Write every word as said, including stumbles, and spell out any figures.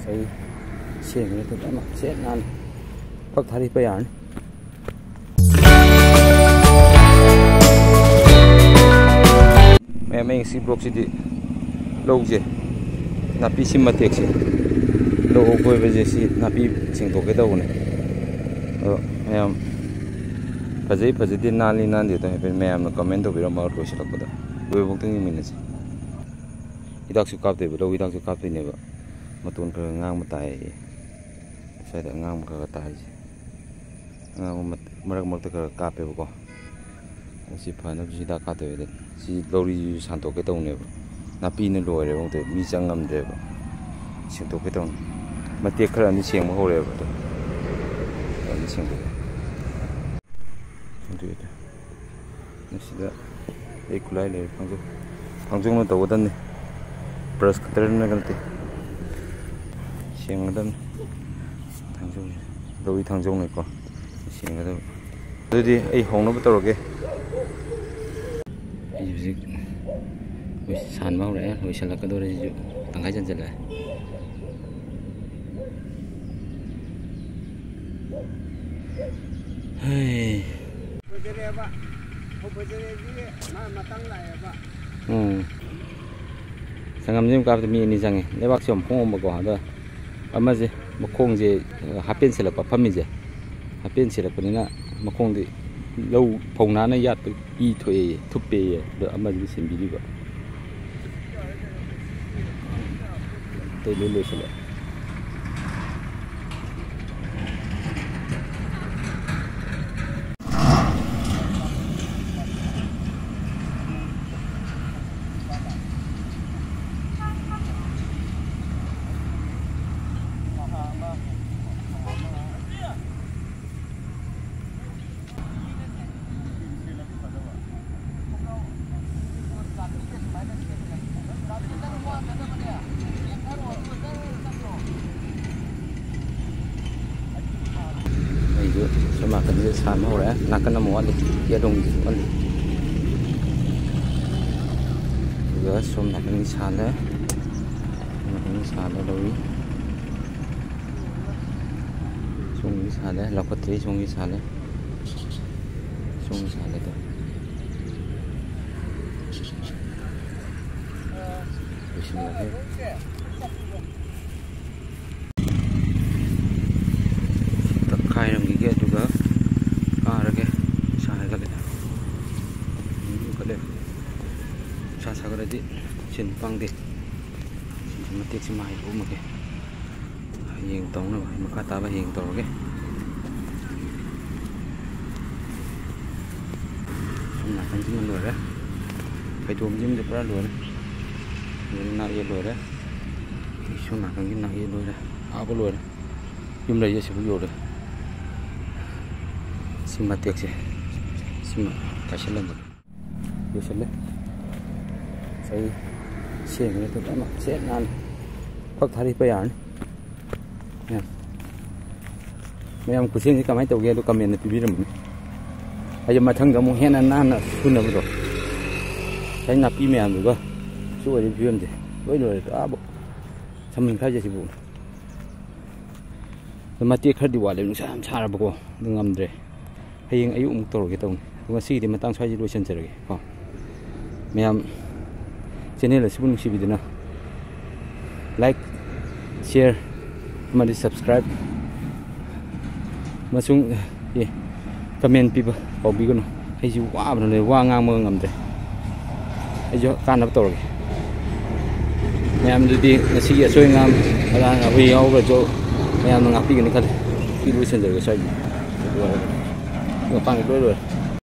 ꯑꯩ ꯁꯦꯡꯉꯦ ꯐꯖꯅ ꯁꯦꯠ ꯅꯥꯟꯅ ꯐꯛ ꯊꯥꯔꯤꯄ ꯌꯥꯔꯅꯤ꯫ ꯃꯌꯥꯝ, ꯑꯩ ꯉꯁꯤ ꯕ꯭ꯂꯣꯛꯁꯤꯗꯤ ꯂꯧꯁꯦ, ꯅꯥꯄꯤ ꯁꯤ ꯃꯇꯦꯛꯁꯦ, ꯂꯧ ꯀꯣꯏꯕꯁꯦ ꯁꯤ ꯅꯥꯄꯤ ꯁꯦꯡꯗꯣꯛꯀꯦ ꯇꯧꯕꯅꯦ꯫ ꯑꯗꯣ ꯃꯌꯥꯝ ꯐꯖꯩ ꯐꯖꯗꯦ, ꯅꯥꯜꯂꯤ ꯅꯥꯟꯗꯦ ꯑꯗꯣ ꯍꯥꯏꯐꯦꯠ ꯃꯌꯥꯝꯅ ꯀꯃꯦꯟ ꯇꯧꯕꯤꯔꯝꯃꯒ ꯂꯣꯏꯁꯤꯜꯂꯛꯄꯗ ꯂꯣꯏꯕꯐꯥꯎꯇꯪ ꯌꯦꯡꯃꯤꯟꯅꯁꯤ꯫ ꯍꯤꯗꯥꯛꯁꯨ ꯀꯥꯞꯇꯣꯏꯕ, ꯂꯧ ꯍꯤꯗꯥꯛꯁꯨ ꯀꯥꯞꯇꯣꯏꯅꯦꯕ꯫ ꯃꯇꯣꯟ ꯈꯔ ꯉꯥꯡꯕ ꯇꯥꯏꯌꯦ꯫ ꯁ꯭ꯋꯥꯏꯗ ꯑꯉꯥꯡꯕ ꯈꯔ ꯈꯔ ꯇꯥꯔꯤꯁꯦ꯫ ꯑꯉꯥꯡꯕ ꯃꯠ-, ꯃꯔꯛ ꯃꯔꯛꯇ ꯈꯔ ꯈꯔ ꯀꯥꯞꯄꯦꯕꯀꯣ꯫ ꯑꯗꯣ ꯁꯤ ꯐꯅꯕꯁꯨ ꯍꯤꯗꯥꯛ ꯀꯥꯞꯇꯣꯏꯕ꯫ ꯑꯗꯣ ꯁꯤ ꯂꯧꯔꯤꯁꯤꯁꯨ ꯁꯥꯟꯗꯣꯛꯀꯦ ꯇꯧꯅꯦꯕ꯫ ꯅꯥꯄꯤꯅ ꯂꯣꯏꯔꯦꯕ, ꯑꯃꯨꯛꯇ ꯃꯤ ꯆꯪ ꯉꯝꯗ꯭ꯔꯦꯕ꯫ ꯁꯦꯡꯗꯣꯛꯀꯦ ꯇꯧꯅꯤ꯫ ꯃꯇꯦꯛ ꯈꯔ ꯑꯅꯤ ꯁꯦꯡꯕ ꯍꯧꯔꯦꯕ꯫ ꯑꯗꯣ ꯑꯗꯨ ꯁꯦꯡꯗꯣꯛꯀꯦ꯫ ꯑꯗꯨ ꯑꯣꯏꯗꯤ꯫ ꯁꯤꯗ ꯑꯩ ꯈꯨꯠꯂꯥꯏ ꯂꯩꯔꯦ, ꯊꯥꯡꯖꯧ-, ꯊꯥꯡꯖꯧꯅ ꯇꯧꯒꯗꯕꯅꯤ, ꯕ꯭ꯔꯁ ꯀꯇꯔꯅꯒ ꯅꯠꯇꯦ꯫ ꯁꯦꯡꯒꯗꯕꯅꯤ꯫ ꯊꯥꯡꯖꯧ-, ꯂꯧꯔꯤ ꯊꯥꯡꯖꯧꯅꯀꯣ ꯁꯦꯡꯒꯗꯕ꯫ ꯑꯗꯨꯗꯤ ꯑꯩ ꯍꯧꯅꯕ ꯇꯧꯔꯒꯦ꯫ ꯑꯩ ꯍꯧꯖꯤꯛ ꯂꯣꯏ-, ꯁꯥꯟꯕ ꯍꯧꯔꯛꯑꯦ, ꯂꯣꯏꯁꯤꯜꯂꯛꯀꯗꯧꯔꯦ꯫ ꯁꯤꯁꯨ ꯇꯪꯈꯥꯏ ꯆꯟꯁꯤꯜꯂꯛꯑꯦ꯫ ꯍꯩ꯫ ꯐꯖꯔꯦꯕ꯫ ꯐꯧ ꯐꯖꯔꯦꯗꯤ ꯃꯥ ꯃꯇꯥꯡ ꯂꯥꯛꯑꯦꯕ꯫ ꯎꯝ꯫ ꯁꯪꯉꯝꯁꯤ ꯑꯃ ꯀꯥꯞꯄꯗ ꯃꯤ ꯑꯅꯤ ꯆꯪꯉꯦ꯫ ꯂꯩꯕꯥꯛꯁꯦ ꯌꯥꯝ ꯍꯣꯡꯉꯝꯕꯀꯣ꯫ ꯑꯗꯣ ꯑꯃꯁꯦ ꯃꯈꯣꯡꯁꯦ ꯍꯥꯞꯄꯦꯟ ꯁꯦꯠꯂꯛꯄ ꯐꯝꯃꯤꯁꯦ꯫ ꯍꯥꯞꯄꯦꯟ ꯁꯦꯠꯂꯛꯄꯅꯤꯅ ꯃꯈꯣꯡꯗꯤ ꯂꯧ ꯐꯧ ꯅꯥꯟꯅ ꯌꯥꯠꯄ ꯏ ꯊꯣꯛꯑꯦꯌꯦ, ꯊꯨꯞꯄꯦꯌꯦ꯫ ꯑꯗꯣ ꯑꯃꯁꯤꯅ ꯁꯦꯝꯕꯤꯔꯤꯕ꯫ ꯑꯇꯩ ꯂꯣꯏ ꯂꯣꯏꯁꯤꯜꯂꯦ꯫ ꯑꯩꯁꯨ ꯁꯣꯝ ꯅꯥꯀꯟꯁꯦ ꯁꯥꯟꯕ ꯍꯧꯔꯛꯑꯦ꯫ ꯅꯥꯀꯟ ꯑꯃ ꯋꯥꯠꯂꯤ꯫ ꯌꯦꯠꯂꯣꯝꯒꯤꯁꯨ ꯋꯥꯠꯂꯤ꯫ ꯑꯗꯨꯒ ꯁꯣꯝ ꯅꯥꯀꯟꯒꯤ ꯁꯥꯜꯂꯦ꯫ ꯁꯣꯝ ꯅꯥꯀꯟꯒꯤ ꯁꯥꯜꯂꯦ ꯂꯧꯔꯤ꯫ ꯁꯥꯜꯂꯦ, ꯂꯧꯈꯠꯇ꯭ꯔꯤ꯫ ꯁꯣꯝꯒꯤ ꯁꯥꯜꯂꯦ, ꯁꯣꯝꯒꯤ ꯁꯥꯜꯂꯦ꯫ ꯑꯗꯣ ꯂꯣꯏꯁꯤꯜꯂꯒꯦ꯫ ꯇꯛꯈꯥꯏꯔꯝꯈꯤꯒꯦ, ꯑꯗꯨꯒ ꯀꯥꯔꯒꯦ꯫ ꯏꯁꯥ ꯍꯥꯏꯒꯠꯂꯦ, ꯍꯦꯟꯒꯠꯂꯦ꯫ ꯏꯁꯥ ꯁꯥꯒꯠꯂꯗꯤ ꯁꯤꯟ ꯄꯥꯡꯗꯦ꯫ ꯁꯤꯁꯨ ꯃꯇꯦꯛꯁꯤ ꯃꯥꯏ ꯎꯝꯃꯒꯦ꯫ ꯍꯌꯦꯡ ꯇꯧꯅꯕ, ꯃꯈꯥ ꯇꯥꯕ ꯍꯌꯦꯡ ꯇꯧꯔꯒꯦ꯫ ꯁꯣꯝ ꯅꯥꯀꯟꯁꯤꯃ ꯂꯣꯏꯔꯦ꯫ ꯐꯩꯗꯣꯝꯁꯤꯃꯗꯤ ꯄꯨꯔꯥ ꯂꯣꯏꯔꯦ꯫ ꯂꯣꯏꯔꯦ, ꯅꯥꯛ ꯌꯦꯠ ꯂꯣꯏꯔꯦ꯫ ꯁꯣꯝ ꯅꯥꯀꯟꯒꯤ ꯅꯥꯛ ꯌꯦꯠ ꯂꯣꯏꯔꯦ꯫ ꯑꯥꯕ ꯂꯣꯏꯔꯦ꯫ ꯌꯨꯝ ꯂꯩꯌꯦ, ꯁꯤꯕꯨ ꯌꯧꯔꯦ꯫ ꯁꯤ ꯃꯇꯦꯛꯁꯦ ꯁꯤꯃ ꯇꯥꯏꯁꯤꯜꯂꯝꯕ꯫ ꯂꯣꯏꯁꯤꯜꯂꯦ꯫ ꯉꯁꯥꯏ ꯁꯦꯡꯉꯦ, ꯐꯖꯅ ꯁꯦꯡ ꯅꯥꯟꯅ ꯐꯛ ꯊꯥꯔꯤꯄ ꯌꯥꯔꯅꯤ꯫ ꯃꯌꯥꯝ, ꯃꯌꯥꯝ ꯈꯨꯠꯁꯦꯝꯁꯤ ꯀꯃꯥꯏꯅ ꯇꯧꯒꯦ ꯑꯗꯣ ꯀꯃꯦꯟꯗ ꯄꯤꯕꯤꯔꯝꯃꯨꯅꯦ꯫ ꯑꯩꯁꯦ ꯃꯊꯪꯗ ꯑꯃꯨꯛ ꯍꯦꯟꯅ ꯅꯥꯟꯅ ꯁꯨꯅꯕꯗꯣ꯫ ꯉꯁꯥꯏ ꯅꯥꯄꯤ ꯃꯌꯥꯝꯗꯨꯒ ꯁꯤ ꯑꯣꯏꯔꯤꯕ ꯐꯤꯕꯝꯁꯦ ꯂꯣꯏ ꯂꯣꯏꯔꯦ꯫ ꯑꯥꯕꯨ ꯁꯝꯕꯜ ꯈꯥꯏꯖꯦ ꯁꯤꯕꯨ꯫ ꯑꯗꯣ ꯃꯇꯦꯛ ꯈꯔꯗꯤ ꯋꯥꯠꯂꯦ, ꯅꯨꯡꯁꯥ ꯌꯥꯝ ꯁꯥꯔꯕꯀꯣ, ꯑꯗꯨ ꯉꯝꯗ꯭ꯔꯦ꯫ ꯍꯌꯦꯡ ꯑꯌꯨꯛ ꯑꯃꯨꯛ ꯇꯧꯔꯒꯦ ꯇꯧꯅꯤ꯫ ꯑꯗꯣ ꯉꯁꯤꯒꯤꯗꯤ ꯃꯇꯥꯡ ꯁ꯭ꯋꯥꯏꯁꯤ ꯂꯣꯏꯁꯤꯟꯖꯔꯒꯦ ꯀꯣ꯫ ꯃꯌꯥꯝ ꯆꯦꯅꯦꯜ ꯑꯁꯤꯕꯨ ꯅꯨꯡꯁꯤꯕꯤꯗꯨꯅ like, share ꯑꯃꯗꯤ subscribe ꯑꯃꯁꯨꯡ, ꯑꯦ, ꯀꯃꯦꯟ ꯄꯤꯕ ꯀꯥꯎꯕꯤꯒꯅꯨ꯫ ꯑꯩꯁꯨ ꯋꯥꯕꯅ ꯂꯣꯏꯔꯦ, ꯋꯥ ꯉꯥꯡꯕꯒ ꯉꯝꯗ꯭ꯔꯦ꯫ ꯑꯩꯁꯨ ꯀꯥꯟꯅꯕ ꯇꯧꯔꯒꯦ꯫ ꯃꯌꯥꯝꯗꯨꯗꯤ ꯉꯁꯤꯒꯤ ꯑꯁꯣꯏ ꯑꯉꯥꯝ ꯑꯔꯥꯟ ꯑꯍꯣꯏ ꯌꯥꯎꯈ꯭ꯔꯁꯨ ꯃꯌꯥꯝꯅ ꯉꯥꯛꯄꯤꯒꯅꯤ ꯈꯜꯂꯤ꯫ ꯁꯤ ꯂꯣꯏꯁꯤꯟꯖꯔꯒꯦ ꯁ꯭ꯋꯥꯏꯒꯤ꯫ ꯃꯄꯥꯟꯒꯤ ꯂꯣꯏ ꯂꯣꯏꯔꯦ꯫